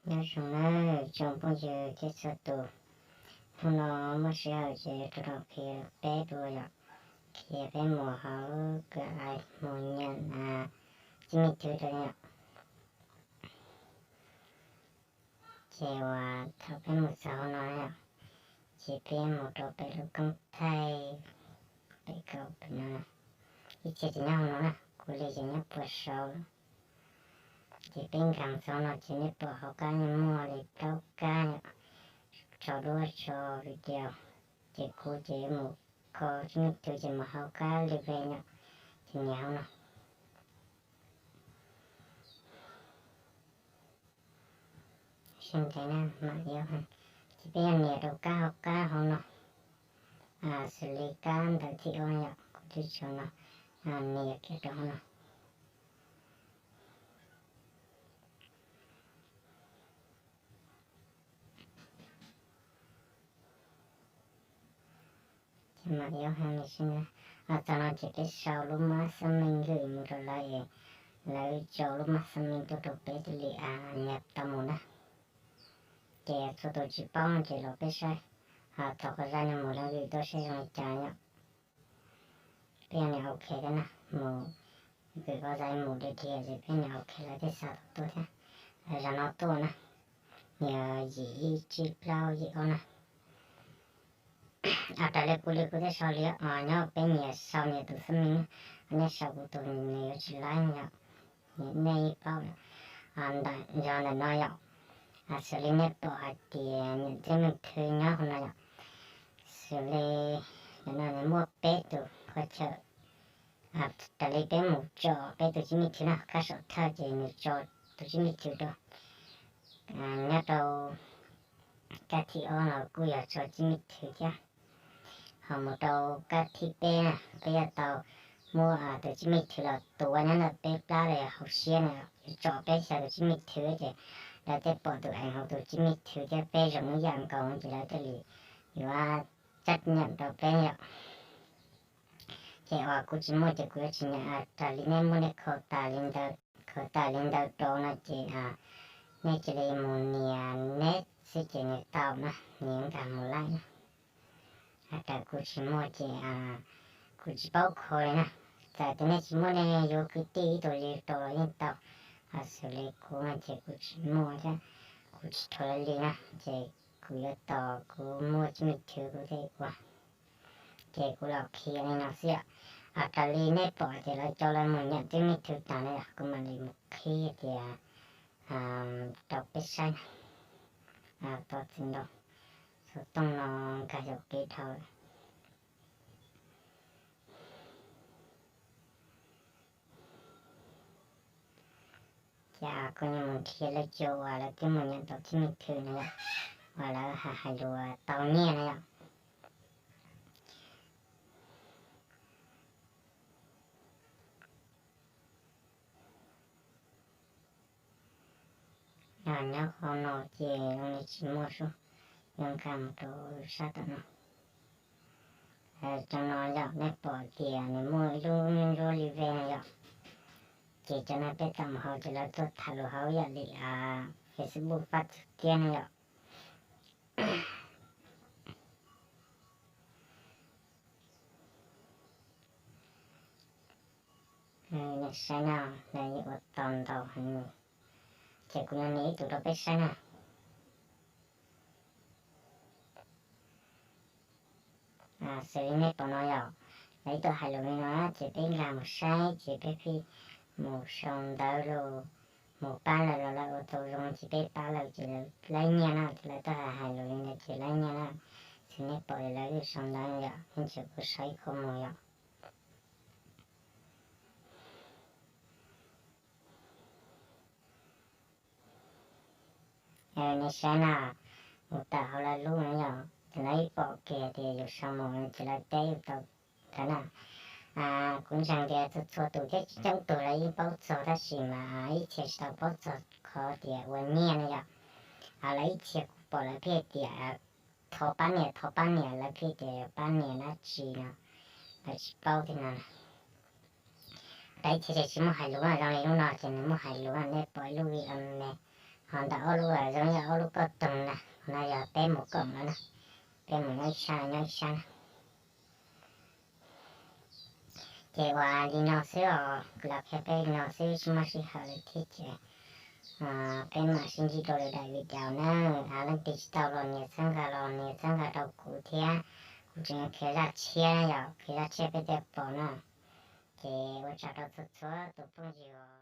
Nyob zoo nawb tsoom phooj ywg thiab txhua tus, hnub no muaj sij hawm ces yuav rau qhia peb dua yom, qhia peb mus hauv Google mus nyeem tsib me thwv rau yom. Ces uas thaum peb mus txog hauv no yom, ces peb mus rau pem lub koob thaij, pem kaum pem no, ib txhia ces nyob hauv no na, kuv li ces nyob puag saud. Ces peb nkag mus txog hauv no ces nej pom hauv qab yeej muaj li plaub kab yom, tso duab tso video. Ces kuv ces mus kho tsib me thwv ces mus hauv kab li ve yom, ces nias hauv no. Sib ntev na mam yuav, ces peb yuav nias rau kab hauv kab hauv no, xws li kab ntawm thib ob yom, kuv twb tso no, nias kiag rau hauv no. Ces mam yuav hais li, txog no ces peb sau lub mab xab meej lwm mus rau lawv es lawv tso lub mab xab meej tuaj rau peb thiaj li nias tau mus na. Ces txhua tus tsis paub no ces los peb saib, ho thaum qhov zaj no mus lawv lwm tuaj saib zoo li cas yom. Peb nias ok thiab na, mus, kwv qhov zaj mus tiag tiag ces peb nias ok lawv thiaj xa tau tuaj thiab. Zaum no tuaj na, nias yim ib tsib plaub yim ob na. Raws li kuv li kuv thiaj sau li, nyob peb nyias sau nyias tus xab meej, nej sau kuv tus nws yuav tsis laib yom. Nej yeej paub, ntawm yog ntawm no yom, xws li nej pom hais tias nyeem tsib me thwv nyob hauv no yom, xws li ntawm no nws muaj peb tus qhov chaw, raws li peb mus tso peb tus tsib me thwv na, kab saum thawj ces nws tso tus tsib me thwv rau. Nyob rau kab thib ob no kuj yog tso tsib me thwv thiab. Ho mus rau kab thib peb na, peb yuav tau muab tus tsib me thwv los tuav nyob ntawm peb plab los yog hauv siab na, yuav tso peb xya tus tsib me thwv ces lawv thiaj pom tus eev hauv tus tsib me thwv thiab peb zoo ib yam nkaus ces lawv thiaj li yuav txaj nyeem rau peb yom. Ces uas kuv tsis muaj ces kuv yuav tsis nyeem, raws li nej muaj nej kho tas li ntawd, kho tas li ntawd rau no ces nej cia li mus nias neb xwb ces nws tau na, nws yuav nkag mus laij na. Raws kuv tsis muaj ces kuv tsis paub kho li na. Txawm tias nej tsis muaj nej yuav kwv tij ib tug li rau los yeej tau. Xws li kuv no ces kuv tsis muaj thiab, kuv tsis rhuav li na, ces kuv yuav tos kuv muaj tsib me thwv kuv thiaj ua. Ces kuv los qhia li no xwb yom. Raws li nej pom ces lawv cov lawv mus nyeem tsib me thwv tas na yom, kuv mam li mus qhib tias rau peb saib na. Tos txiv ntau, xov tooj no nkag yaum kev dhau. Ces kuv yuav mus nrhiav lawv cov uas lawv twb mus nyeem tau tsib me thwv na yom, uas lawv hais lus tau nyiaj na yom. Nyob qhov no ces zoo li tsis muaj sub, yuav nkag mus rau sab tom no. Cov no yom, nej pom tias nws muaj ib lub ntsuab li ve no yom. Ces cov no peb tau mus hauv ces lawv tuaj tham lus hauv yam li Facebook fab txug tiab no yom. Nej saib na, lawv yeej ua tau ntau heev. Ces kuv yuav nias ib tug rau peb saib na. Xws li nej pom no yom, lawv ib tug hais lus li no ces peb nkag mus saib ces peb pheej mus sau ntawv los mus pab lawv los lawv ua tau zoo ces peb pab lawv ces lawv laib nyiaj na, ces lawv tuaj hais hais lus li ntawd ces laib nyiaj na. Xws nej pom li lawv yeej sau ntawv yom, yeej tsis kuv saib qhov mus yom. Nej saib na, mus tawm hauv lawv lub no yom, ces lawv ib pom kiag tias yus sau mus ces lawv teb yus tau ntawd na. Kuv ntseeg tias txhua txhua tus thiab tsis coob tug lawv yeej paub txog tab sis mas ib txhia tsis tau paub txog qhov tias ua nyiaj no yom. Lawv ib txhia kuv pom lawv pheej tias thov pab nias, thov pab nias, lawv pheej tias pab nias dab tsi no, lawv tsis paub thiab no. Tab ib txhia ces tsis muaj hais lus na, zoo li lub no ces nws muaj hais lus na, nej pom ib lub vi a me, Ho ntawm ob lub los zoo li ob lub kauj toog na, no yog peb mus koom no na, peb mus nyob ib sab nyob ib sab na. Ces ua li no xwb os, kuv los qhia peb li no xwb, tsis muaj sij hawm lawm thiab ces peb mam sib ntsib dua lwm daim video na. Leej twg tsis tau los nias txhawb nqa los nias txhawb nqa rau kuv thiab, kuv tseem yuav qhia zaj tshiab yom, qhia zaj tshiab peb thiaj pom na. Ces ua tsaug rau txhua txhua tus phooj ywg os.